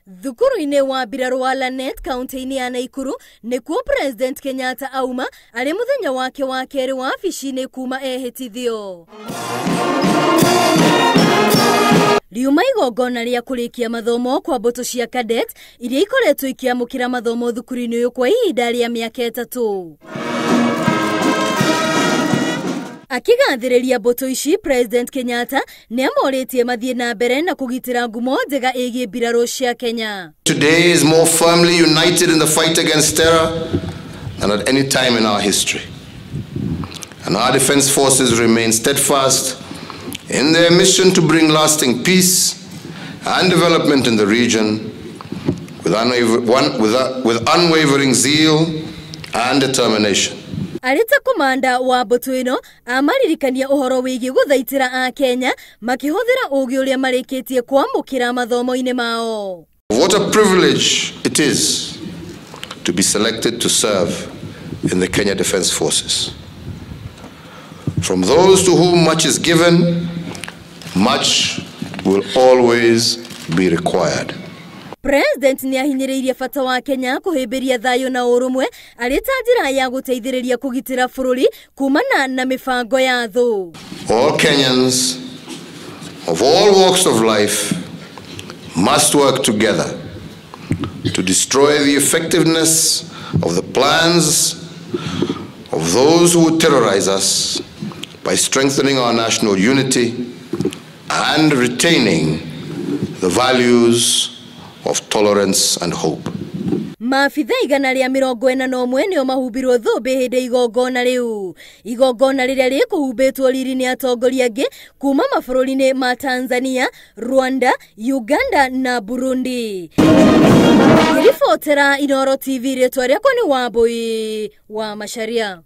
Thukuru-inĩ wa mbirarũ wa Lanet kaunti-inĩ ya Naikuru nĩkuo President Kenyatta auma arĩ mũthenya wake wa kerĩ wa wabici-inĩ kuma ehĩtithio. Riuma igongona rĩa kũrĩkia mathomo kwa mbũtũ cia cadet iria ikoretwo ikĩamũkĩra mathomo thukuru-inĩ ũyũ kwa ihinda rĩa mĩaka 3. Akĩgathĩrĩria mbũtũ ici, President Kenyatta nĩ amorĩtie mathiĩ na mbere na kũgitĩra ngumo njega ĩgiĩ mbirarũ cia Kenya. Today is more firmly united in the fight against terror than at any time in our history. And our defense forces remain steadfast in their mission to bring lasting peace and development in the region with unwavering zeal and determination. Arĩ ta komanda wa mbũtũ ĩno amaririkania ũhoro wĩgiĩ gũthaitĩra a Kenya makĩhũthĩra ũgĩ ũrĩa marĩkĩtie kwamũkĩra mathomo-inĩ mao. What a privilege it is to be selected to serve in the Kenya Defence Forces. From those to whom much is given, much will always be required. President nĩ ahinyĩrĩirie bata wa Kenya kũhĩmbĩria thayũ na ũrũmwe arĩ ta njĩra ya gũteithĩrĩria kũgitĩra bũrũri kumana na mĩbango ya thũ. All Kenyans of all walks of life must work together to destroy the effectiveness of the plans of those who would terrorize us by strengthening our national unity and retaining the values of tolerance and hope. Maabitha 141 nĩo mahumbirwo thũmbĩ hĩndĩ igongona rĩu. Igongona rĩrĩa rĩkũhumbĩtwo riri nĩ atongoria angĩ kuma mabũrũri-inĩ ma Tanzania, Rwanda, Uganda na Burundi. Ngĩribotera Inooro TV, rĩtwa rĩakwa nĩ Wambui wa Macharia.